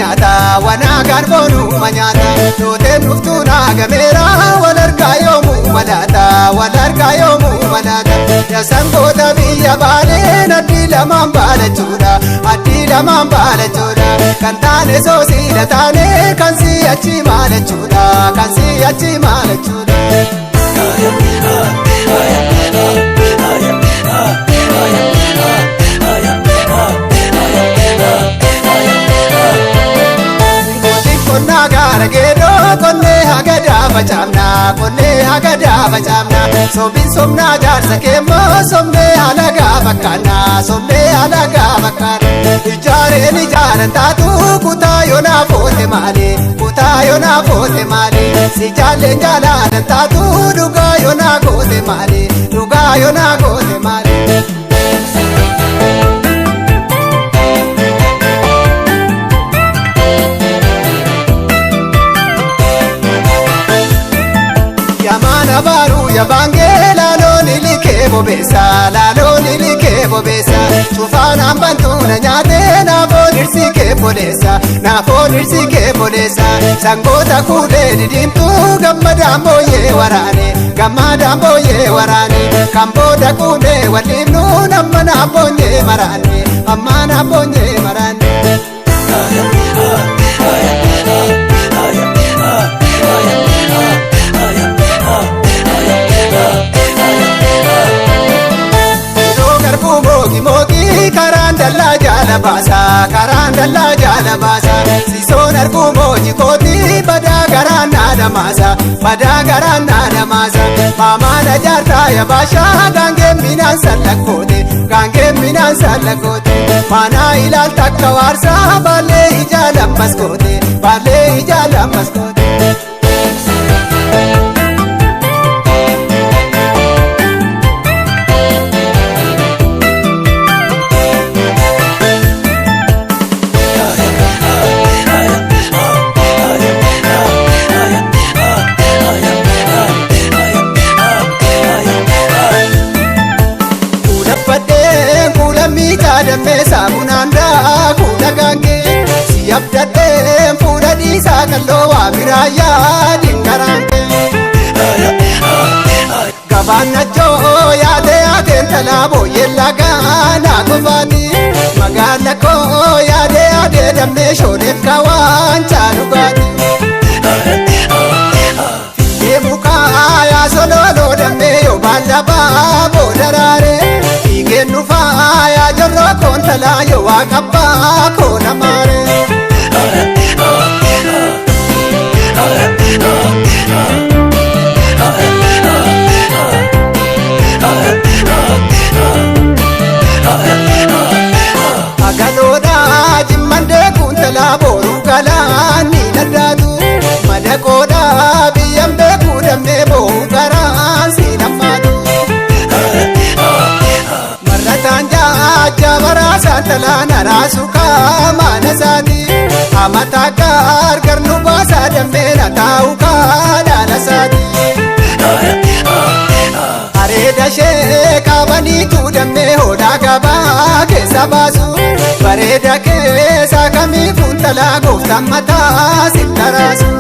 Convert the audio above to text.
nyaata wanaagaan boonuma nyaata looteen dhuftuu naagameera wal argaa yoomuu malaata wal argaa yoomuu malaata yasangoota biyya baaleen addii lamaan baalachuudha addii lamaan baalachuudha kan taane soosiidha taane kan si'achi maalachuudha kan si'achi maalachuudha. Qonnaa gaara geedoo qonnee haga daafa caamnaa qonnee haga daafa caamnaa sobiin somnaa jaarsa keemmoo somnee alagaa fakkaannaa somnee alagaa fakkaannaa ijaareen ijaaran taatu kutaa yoonaa foote maali kutaa yoonaa foote maali si jaalleen jaalaalan taatu dhugaa yoonaa goote maali dhugaa yoonaa goote maali. Yamaana baaruu yabaangee laaloon ilikee bobeessa laaloon ilikee bobeessa cufaan hambantuuna nyaatee naafoon irsi kee boleessa naafoon irsi kee boleessa sangoota kuulee didiimtuu gammadaan booyyee waraane gammadaan booyyee waraane kan booda kuunee waliifnuu namma naaf boonyee maraanne amma naaf boonyee maraanne. Garbuu mooki mooki karaan dallaa jaala baasa karaan dallaa jaala baasa sisoon arguu mooji kooti badaa garaan naada maasa badaa garaan naada maasa maamaana jaartaa yabaashaa gaangeen minaan sallakkoote gaangeen minaan sallakkoote maanaa ilaalta akka waarsaa baallee ijaa lammas goote baallee ijaa lammas goote. Dammee saamunaan daakuu dhagaangee si abdadhee fuula dhiisaa qalloo waa biraayyaa dingaraangee. Gabaan nachoo yaadee yaateen talaa booyyee lagaa naa qofaati magaala koo yaadee yaadee dammee shooleef kaawaan caalugaati. Fiigee mukaa yaa sololoo dammee yoo baallabaa boodaraaree. Fiigeen dhufaa yaa jorroo koontalaa yoo waa qabbaa koona maaree. Agaloodhaa jimmandee kuuntalaa booruu galaan ni dhadhaatu. Madaqoodhaa biyyaan beekuu dammee boo'uu garaan si lammaatu. Marrataan jaajja baraasaan talaan araasu qaamaana isaati. Amataa gargar nu baasaa dammee na taa'u kaadhaala isaati. Areeda ishee qabaniitu dammee hoolaa gabaa keessa baasu. Bareeda keessa kamii fuuntalaa gooftaan mataa si taraasu.